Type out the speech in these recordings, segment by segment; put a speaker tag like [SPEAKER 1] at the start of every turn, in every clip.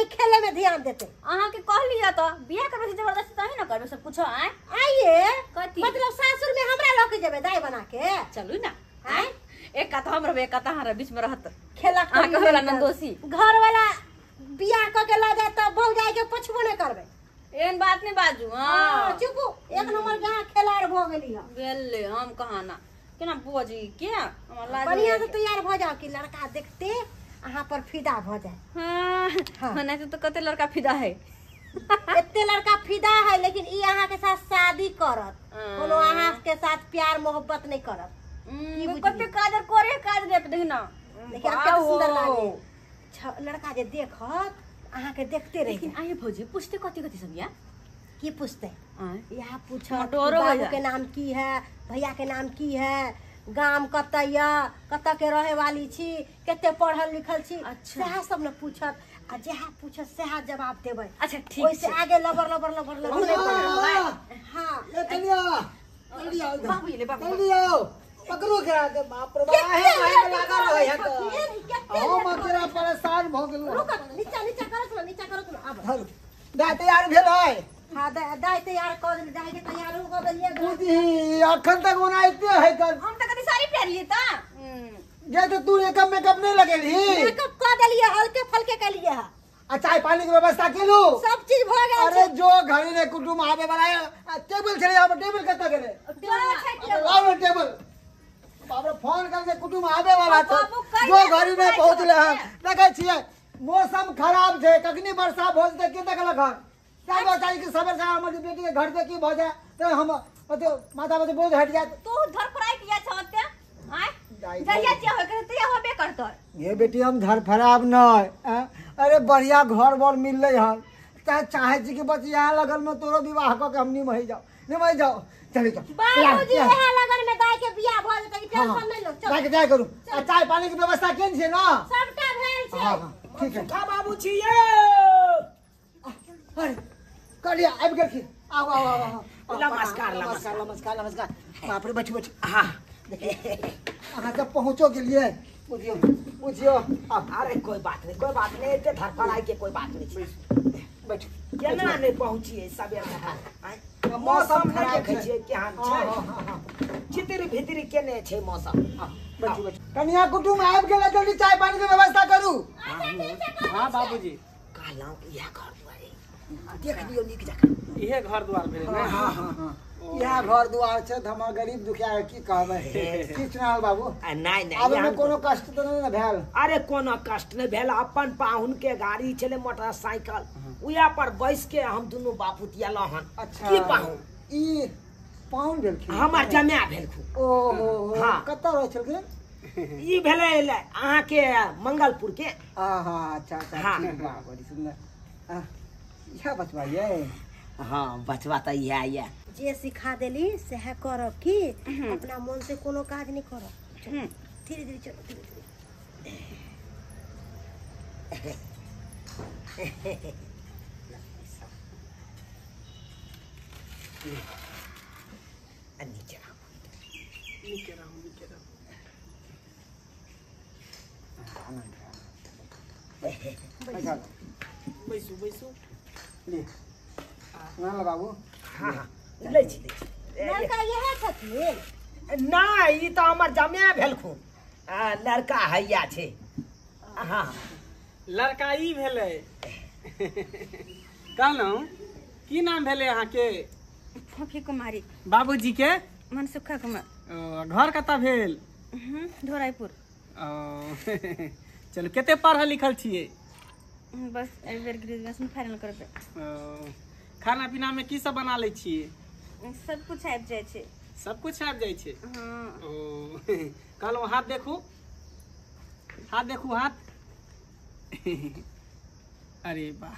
[SPEAKER 1] खेले में ध्यान देते।
[SPEAKER 2] अहाँ के कहलिए त बियाह करबै जबरदस्ती तही न करबै सब कुछ। आय
[SPEAKER 1] आइए
[SPEAKER 2] कथी
[SPEAKER 1] मतलब सासुर में हमरा लऽ के जेबै दाई बना के?
[SPEAKER 2] चलू ना। आय एक कथा हम रहबै, एक कथा अहाँ बीच में रहत।
[SPEAKER 1] खेला
[SPEAKER 2] अहाँ के होला नंदोसी
[SPEAKER 1] घर वाला बियाह क के ल जाए त भौजाई के पुछबो नै करबै।
[SPEAKER 2] एहन बात नहीं बाजू। हां
[SPEAKER 1] चुप, एक नंबर के अहाँ खेलाड़ भ गेली ह।
[SPEAKER 2] गेले हम कहा ना केना बजी के हमरा लाज
[SPEAKER 1] बढ़िया से तैयार भ जाओ कि लड़का देखते अहाँ पर फिदा भ जाए।
[SPEAKER 2] हां हाँ, नहीं तो कते लड़का फिदा है।
[SPEAKER 1] एते लड़का फिदा है लेकिन ई अहाँ के साथ शादी करत, कोनो अहाँ के साथ प्यार मोहब्बत नहीं करत।
[SPEAKER 2] कते काजर करे काज दे देख ना,
[SPEAKER 1] देखिए अब कते सुंदर लागे लड़का जे देखत अहाँ के देखते रही।
[SPEAKER 2] लेकिन आये भौजी पूछते कथी कथी सब या
[SPEAKER 1] की पूछते? यहाँ पूछत बाबू के नाम की है, भैया के नाम की है, गाम कतऽ यऽ, कतऽ के रहे वाली छी, कते पढ़ल लिखल छी।
[SPEAKER 2] अच्छा
[SPEAKER 1] सएह सब ने पूछत आ जएह पूछत सएह जवाब देबै।
[SPEAKER 2] अच्छा ठीक
[SPEAKER 1] ओहिसे आगे लबर लबर लबर लबर नहीं करबै। हां
[SPEAKER 3] ए कनिया जल्दी आओ,
[SPEAKER 2] बाबू ले बाबू
[SPEAKER 3] जल्दी आओ, पकड़ो करा के। बाप रे बाप आहे आहे लागल रहै है त हम अकेला परेशान भ गेलौ।
[SPEAKER 1] रुक नीचा नीचा करत ना, नीचा करत ना। आब
[SPEAKER 3] दाय तैयार भेल है?
[SPEAKER 1] हां दाय तैयार क देली, दाय के तैयार हो गेलियै।
[SPEAKER 3] बुझी अखन तक ओना एते है कर
[SPEAKER 2] हम त कति साड़ी पहिरलियै त
[SPEAKER 3] जे तो तू एकम मेकअप नहीं लगेलही?
[SPEAKER 1] मेकअप क देलियै, हल्के फल्के केलियै है।
[SPEAKER 3] आ चाय पानी के व्यवस्था केलू?
[SPEAKER 1] सब चीज भ गेल।
[SPEAKER 3] अरे जो घड़ी ने कुटुम आबे वाला है टेबल छले, हम टेबल कत गेले?
[SPEAKER 2] टेबल छै टेबल,
[SPEAKER 3] लाओ ना टेबल। बाप रे फोन कर के कुटुम आबे वाला छै, जो घड़ी ने पहुंचले हन। देखै छियै मौसम खराब छै, कखनी वर्षा भ जेतै के देखलक हन? चाय बचाई के सबेर से हमर बेटी के घर से की भ जाए त हम ओते माथा पर बोझ हट जात।
[SPEAKER 2] तू धरफराई किया छ ओते? आय जहिया जे होय के तहिया होबे करतै।
[SPEAKER 3] ये बेटी हम धरफराब न। अरे बढ़िया घर बर मिललै हन त चाहे छी कि बस यहाँ लगन में तोरो विवाह क के हम निमहि जाओ, निमहि जाओ। चली जाओ
[SPEAKER 1] बाबूजी, यहाँ लगन में दाई के बियाह भ जेतै, टेंशन नहीं लो। चल
[SPEAKER 3] जाके जाय करू। आ चाय पानी के व्यवस्था केन छै ना?
[SPEAKER 1] सबटा भेल छै।
[SPEAKER 3] हां हां ठीक है।
[SPEAKER 4] का बाबू छी यो?
[SPEAKER 3] अरे कलिया आबि गेलखिन। आओ आओ आओ।
[SPEAKER 4] नमस्कार
[SPEAKER 3] नमस्कार नमस्कार नमस्कार। बाप रे बैठू बैठू।
[SPEAKER 4] हां
[SPEAKER 3] देखिए अहाँ सब पहुंचो गेलियै। बुझियो बुझियो।
[SPEAKER 4] अरे कोई बात नहीं, कोई बात नहीं, एते धरफड़ाई के कोई बात नहीं।
[SPEAKER 3] बैठू।
[SPEAKER 4] केना नहीं पहुंचिए सबेर सकाल? मौसम नहीं देखै छियै केहन छै, चितिर भितिर केने छै मौसम।
[SPEAKER 3] बैठू बैठू। कनिया कुटुम आबि गेलै, जल्दी चाय पानी के व्यवस्था करू।
[SPEAKER 5] हां बाबूजी
[SPEAKER 4] कहलहुँ इएह घर दुआर देख लियौ नीक जकाँ।
[SPEAKER 5] इहे घर दुआर भेलै ने?
[SPEAKER 3] हां हां हां इएह घर दुआर छै त हमर गरीब दुखिया के की कहबै। की सुनाल बाबू?
[SPEAKER 4] नहीं नहीं
[SPEAKER 3] आब में कोनो कष्ट त नहीं ने भेल?
[SPEAKER 4] अरे कोनो कष्ट नहीं भेल। अपन पाहुन के गाड़ी छले मोटरसाइकिल, उया पर बैस के हम दुनू बापूत एलौ हन।
[SPEAKER 3] अच्छा
[SPEAKER 4] की पाहुन?
[SPEAKER 3] ई पाहुन भेलखिन?
[SPEAKER 4] हमर जमाय भेलखिन।
[SPEAKER 3] ओहो
[SPEAKER 4] हां
[SPEAKER 3] कतऽ रहै छलखिन?
[SPEAKER 4] ई भेलै अहाँ के मंगलपुर के।
[SPEAKER 3] हां हां अच्छा अच्छा ठीक बा, बड़ी सुंदर। इएह बचवा ये?
[SPEAKER 4] हाँ बचवा त इएह ये।
[SPEAKER 1] जे सिखा देली सएह करब की अपना मन से कोनो काज नहीं करब। धीरे धीरे चलो, धीरे धीरे।
[SPEAKER 4] नीचे रहू
[SPEAKER 5] नीचे रहू नीचे रहू। बैसू बैसू।
[SPEAKER 3] ले ना बाबू।
[SPEAKER 4] हाँ हाँ लै छी लै छी।
[SPEAKER 1] लड़का इएह छथिन?
[SPEAKER 4] नहि ई तऽ हमर जमाय भेलखुन, लड़का हैया छै। हाँ
[SPEAKER 5] लड़का ई भेलै। कहलहुँ की नाम भेलै अहाँके?
[SPEAKER 2] फोफी कुमारी।
[SPEAKER 5] बाबूजी के?
[SPEAKER 2] मनसुखा कुमार।
[SPEAKER 5] घर कतऽ भेल?
[SPEAKER 2] धोराईपुर।
[SPEAKER 5] चलू कते पढ़ल लिखल छियै?
[SPEAKER 2] बस एहि बेर ग्रेजुएशन फाइनल करबै।
[SPEAKER 5] खाना पीना में की सब बना लै छियै?
[SPEAKER 2] सब कुछ आबि जाइ छै।
[SPEAKER 5] सब कुछ आबि जाइ छै?
[SPEAKER 2] हाँ।
[SPEAKER 5] ओ कहलहुँ हाथ देखू, हाथ देखू हाथ। अरे वाह,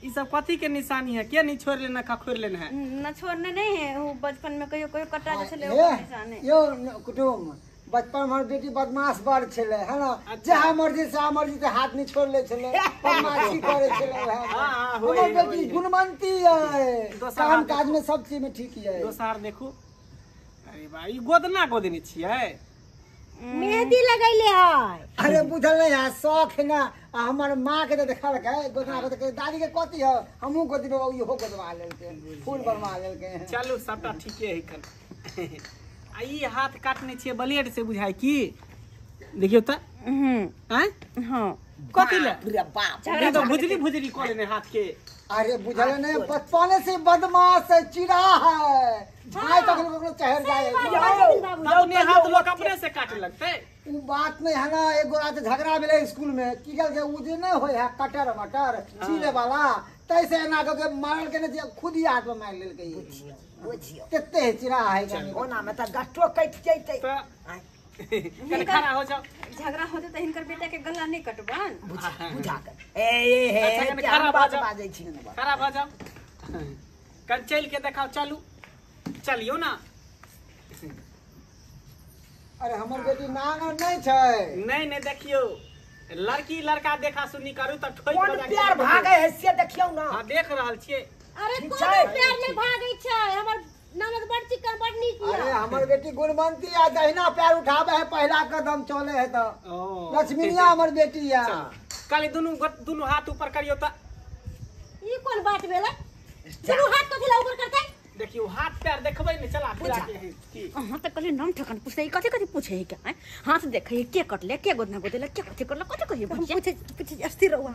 [SPEAKER 5] ई सब कथी के निशानी है? के नहीं छोड़ लेना खखोर लेना है?
[SPEAKER 2] न छोड़ने नहीं है, वो बचपन में कहियो कहियो कटा जे छलै ओकर निशानी।
[SPEAKER 3] यो कुटुम बचपन में हमर बेटी बदमाश बड़ छलै है ना, जहाँ मर्जी से मर्जी से हाथ नहीं छोड़ ले छलै, बदमाशी करे छलै। हमर बेटी गुणवंती है, काम काज में सब चीज में ठीक है।
[SPEAKER 5] दोसर देखू। अरे बा, ई गोदना गोदने छियै?
[SPEAKER 1] मेहंदी लगैले है।
[SPEAKER 3] अरे बुझल नहीं है शौक है ना। हमर माँ के देखल के गोदना के दादी के कथी है हमहू गोदबे इहो गोदवा लेलके फूल बनवा लेलके।
[SPEAKER 5] चलू सबटा ठीके है कन। आ ई हाथ काटने छियै ब्लेड से बुझाय की देखियो त। हां
[SPEAKER 2] हां
[SPEAKER 5] कथी ले
[SPEAKER 4] रे बाप
[SPEAKER 5] ये तो भुजरी भुजरी क लेने हाथ के।
[SPEAKER 3] अरे बुझल नहीं बचपने से बदमाश है चिड़ा है झाय तक ककरो चहर जाए
[SPEAKER 5] अपने हाथ लोग अपने से काटे लगते।
[SPEAKER 3] उ बात नहीं है ना। एगो रात झगड़ा भेलै स्कूल में की गल के उ जे नहीं होय है कटर मटर छीले वाला तैसे एना क के मारल के ने खुद ही हाथ में मार लेलकै।
[SPEAKER 4] बुझियो
[SPEAKER 3] कते चिड़ा है
[SPEAKER 4] ओना में त गट्टो कटि जैतै।
[SPEAKER 5] कन खड़ा हो जाओ।
[SPEAKER 2] झगड़ा होते त हिनकर बेटा के गला नहीं कटबन।
[SPEAKER 4] बुझा बुझा कर ए ए हे
[SPEAKER 5] खड़ा
[SPEAKER 4] बात बाजै छी।
[SPEAKER 5] खड़ा भ जाओ कन चल के देखाओ। चलू चलियो ना।
[SPEAKER 3] अरे हमर बेटी नांगर नहीं छै।
[SPEAKER 5] नहीं नहीं देखियो लड़की लड़का देखा सुनी करू त ठोक
[SPEAKER 4] कोन प्यार भागे है से देखियो ना।
[SPEAKER 5] हां देख रहल छियै।
[SPEAKER 1] अरे कोन प्यार नहीं भागे छै हमर ननद बड़ चिकन बड़ नीक है।
[SPEAKER 3] अरे हमर बेटी गुणवंती आ दहिना पैर उठावे है पहला कदम चले है त लक्ष्मीनिया हमर बेटी है।
[SPEAKER 5] काली दुनु दुनु हाथ ऊपर करियो त।
[SPEAKER 1] ई कोन बात भेलै दुनु हाथ कथि ला ऊपर करतै?
[SPEAKER 5] देखियो हाथ पैर देखबै ने चला फिरा के है की।
[SPEAKER 2] अहाँ त कहली नाम ठकन पूछै कथि कथि पूछै है के हाथ देखै के कटले के गोदना गोदेले के कथि करले कथि कहियो
[SPEAKER 1] पूछे पूछे अस्थिर रहुआ।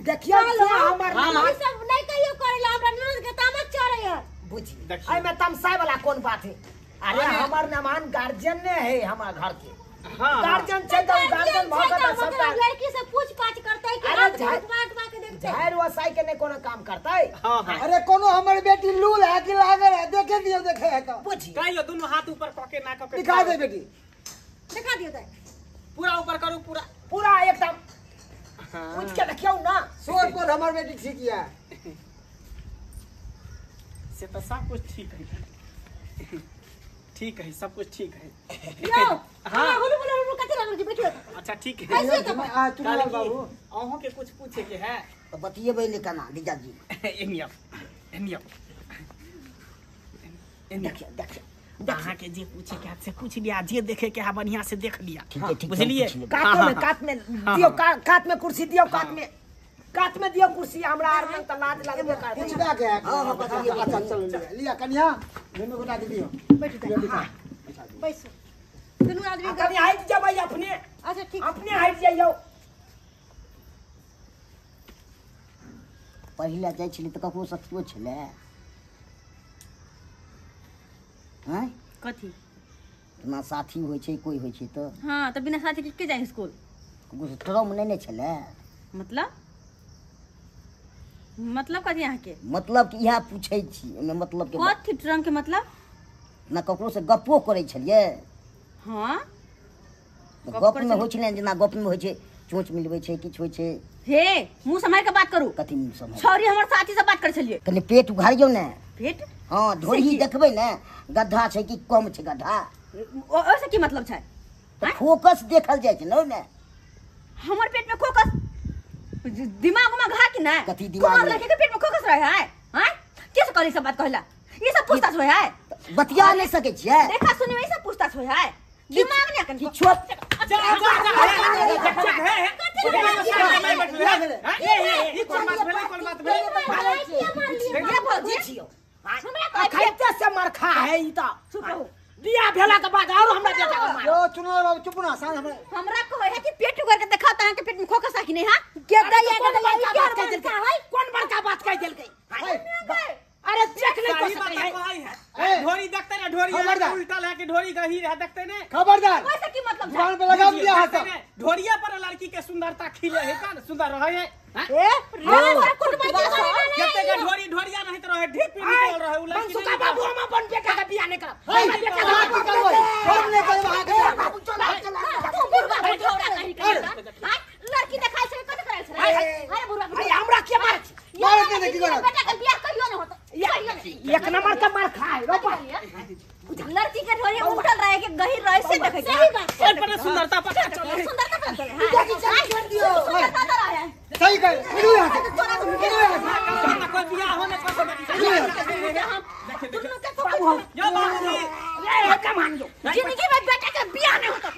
[SPEAKER 4] देखियो हमर
[SPEAKER 1] ई सब नहीं कहियो करेला हमरा ननद के तामक चढ़ै है।
[SPEAKER 4] बुझी एहि में तमसाय वाला कोन बात है? अरे हमर नमान गार्जियन ने है हमर घर के।
[SPEAKER 5] हां
[SPEAKER 4] गार्जियन छै त गार्जियन भ के सबटा
[SPEAKER 1] लड़की से पूछ पाछ करतै कि हाथ बांट के देखतै।
[SPEAKER 4] झाड़ वसाई के नहीं कोनो काम करतै।
[SPEAKER 5] हां
[SPEAKER 3] अरे कोनो हमर बेटी लूल है कि लागल है देखे दियो देखे है त
[SPEAKER 4] बुझी
[SPEAKER 5] कहियो दुनु हाथ ऊपर क के ना क के
[SPEAKER 3] दिखा दे बेटी
[SPEAKER 1] दिखा दियो त
[SPEAKER 5] पूरा ऊपर करू पूरा
[SPEAKER 4] पूरा एकदम पूछ के देखियो ना।
[SPEAKER 3] सोर पर हमर बेटी ठीक है
[SPEAKER 5] से तो सब कुछ ठीक है। ठीक है सब कुछ ठीक है।
[SPEAKER 1] यो हां बोलो बोलो कथि लागल छी बैठियो।
[SPEAKER 5] अच्छा ठीक है।
[SPEAKER 1] कैसे त
[SPEAKER 3] आ चुनलाल बाबू
[SPEAKER 5] अहों के कुछ पूछे के है
[SPEAKER 6] त बतिएबै ने केना जीजा जी।
[SPEAKER 5] एनिया एनिया
[SPEAKER 4] देखियो देखियो
[SPEAKER 5] अहाँ के जे पूछे के है से पूछ लिया जे देखे के है बढ़िया से देख लिया।
[SPEAKER 6] ठीक है
[SPEAKER 5] बुझलिए।
[SPEAKER 4] कात में दियो कात में कुर्सी दियो कात में दियो कुर्सी हमरा आर में त लाज लागबे करतै।
[SPEAKER 3] पूछबा के है। हां हां अच्छा चलो लिया लिया कन्या दुनू गोटा दे दियो
[SPEAKER 1] बैठ जा। बैसो दुनू आदमी
[SPEAKER 4] कनी हट जेबै अपने।
[SPEAKER 1] अच्छा ठीक
[SPEAKER 4] अपने हट जइयो।
[SPEAKER 6] पहिले जाइ छलै त ककरो सखियो छलै हैं
[SPEAKER 2] कथी
[SPEAKER 6] ना साथी होइ छै कोई होइ छै त।
[SPEAKER 2] हां त बिना साथी के के जाय स्कूल?
[SPEAKER 6] ककरो से ट्रम नहि ने छलै।
[SPEAKER 2] मतलब मतलब कथी अहाँ के?
[SPEAKER 6] मतलब कि इएह पूछै छी एहिमे मतलब के
[SPEAKER 2] कथी ट्रम के मतलब
[SPEAKER 6] ना ककरो से गप्पो करै छलियै।
[SPEAKER 2] हां
[SPEAKER 6] गप में होइ छलै जेना गप में होइ छै चोंच मिलबै छै किछु होइ छै।
[SPEAKER 2] हे मुंह सम्हारि के बात करू।
[SPEAKER 6] कथी मुंह सम्हारि?
[SPEAKER 2] छौरी हमर साथी से बात करै छलियै।
[SPEAKER 6] कनि पेट उघारियौ ने।
[SPEAKER 2] पेट?
[SPEAKER 6] हां ढोरी देखबै ने गड्ढा छै कि कम छै गड्ढा।
[SPEAKER 2] ओहिसँ की मतलब छै?
[SPEAKER 6] फोकस देखल जाइ छै ने ओहिमे।
[SPEAKER 2] हमर पेट में फोकस दिमाग में घा कि नहीं?
[SPEAKER 6] कथी दिमाग में?
[SPEAKER 2] लड़की के पेट में खोकस रहे है हैं? कैसे कहली सब बात कहला ये सब पूछताछ होय है?
[SPEAKER 6] बतिया नहीं सकै छियै।
[SPEAKER 2] देखा सुनी में सब पूछताछ होय है दिमाग नहीं कन
[SPEAKER 6] किछो।
[SPEAKER 5] जा जा जा हे ई कोन बात भेलै कोन बात भेलै?
[SPEAKER 2] ये भौजी
[SPEAKER 4] हमरा खाइते से मार खा है ई त।
[SPEAKER 2] चुप रहू
[SPEAKER 4] बियाह भेला के बाद और हमरा बेटा के मार।
[SPEAKER 3] यो चुनलाल बाबू चुप ना साँझ हमरा
[SPEAKER 2] हमरा कहै है कि पेट उघार के देखा त अहाँ के पेट में खोकस है कि नहीं? हां
[SPEAKER 1] के दैया के दैया
[SPEAKER 4] के बात कह देलकै कोन बड़का बात कह देलकै? अरे चेक नहीं कर सकै
[SPEAKER 5] है। ढोरी देखते ना ढोरी उल्टा लगा के ढोरी गही रहा देखते ने।
[SPEAKER 3] खबरदार
[SPEAKER 2] वैसे की मतलब
[SPEAKER 3] जुबान पे लगाम दिया हाथ।
[SPEAKER 5] ढोरिया पर लड़की के सुंदरता खिले है का सुंदर रहे है।
[SPEAKER 1] ए रे
[SPEAKER 5] केते के ढोरी ढोरिया नहीं त रहे ढीप निकल रहे उ लड़की।
[SPEAKER 4] मनसुखा बाबू हम अपन बेटा के बियाह नहीं करब।
[SPEAKER 3] हम नहीं करबै हम नहीं करब अहाँ के।
[SPEAKER 4] बाबू चला चला
[SPEAKER 2] तू बुढ़वा ढोरा कहीं कहीं लड़की देखाय छै कथि करल छै? अरे बुढ़वा
[SPEAKER 4] अरे हमरा के मार
[SPEAKER 3] मार दे की करब?
[SPEAKER 2] बेटा के बियाह कहियो न होत।
[SPEAKER 4] एक नंबर के मार खाए रोपा।
[SPEAKER 2] लड़की के ढोरी उठल रहे के गहीर रहे से देखे
[SPEAKER 1] सही बात
[SPEAKER 5] ओइ पर सुंदरता पता चले।
[SPEAKER 2] सुंदरता पता चले। हां
[SPEAKER 3] छोड़ दियो
[SPEAKER 2] सुंदरता तो रहे
[SPEAKER 3] सही कह निकलो यहां से निकलो यहां से।
[SPEAKER 5] कोई बियाह होने पर
[SPEAKER 2] दुनू के बाबू
[SPEAKER 5] यो बाबू
[SPEAKER 4] रे कमान जो
[SPEAKER 2] जिंदगी में बेटा के बियाह नहीं होता।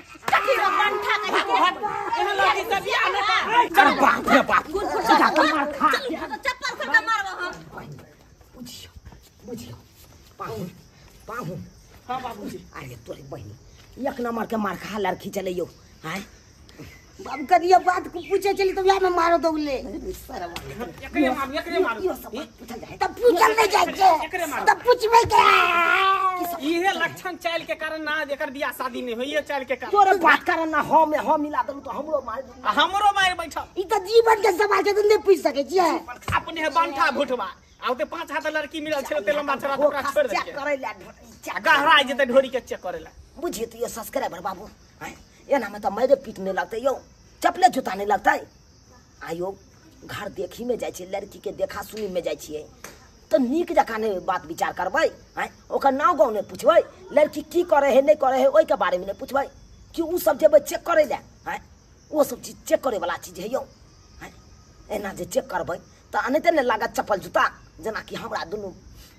[SPEAKER 4] छली एक नंबर के मारखा लड़की चले यौ आय
[SPEAKER 6] बाबू करियो बात को पूछे चली तो में मारो दौले
[SPEAKER 5] एकरे मारू एकरे मारू
[SPEAKER 4] यो सब बात पूछल जाए
[SPEAKER 6] तब पूछल नहीं जाए
[SPEAKER 5] एकरे मारू।
[SPEAKER 6] तब पूछबे के
[SPEAKER 5] इहे लक्षण चाइल के कारण ना एकर बियाह शादी नहीं होई, चाइल के कारण।
[SPEAKER 4] तोरे बात कारण ना हम मिला देलू तो हमरो मार देलू।
[SPEAKER 5] आ हमरो मार बैठल।
[SPEAKER 6] ई त जीवन के सवाल छै त नहीं पूछ सकै छियै।
[SPEAKER 5] अपने है बांठा भुटवा आ ओते 5 हाथ लड़की मिलल छै ओते लंबा चौड़ा ओकरा छोड़
[SPEAKER 4] चेक
[SPEAKER 5] देलकै।
[SPEAKER 4] करे ला चेक
[SPEAKER 5] गहरा जेते ढोरी के चेक करे ला।
[SPEAKER 4] बुझिए तो ये सब्सक्राइबर बाबू एना में तो मेरे पीट नहीं लगते यो, चपले जूता नहीं लगता। आयो घर देखी में जाइ छियै, लड़की के देखा सुनी में जाइ छियै तो नीक जकाँ नहीं बात विचार करबै, आँय ओकर नाव गाँव नहीं पूछबै, लड़की की करे है नहीं करे है ओहिके बारे में नहीं पूछबै कि उ सब जेबै चेक करे ला, आँय ओ सब चीज चेक करे वाला चीज है यौ। आँय एना जे चेक करबै तऽ एनाहिते ने लागत चप्पल जूता जेनाकि हमरा दुनू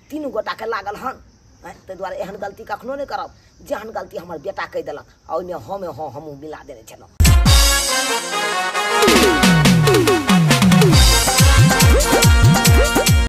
[SPEAKER 4] तीनू गोटाके लागल हन। आँय ताहि दुआरे एहन गलती कखनो नहि करब जेहन गलती हमर बेटा कहि देलक आ ओहिमे हमे हँ हमहूँ मिला देने छलहुँ।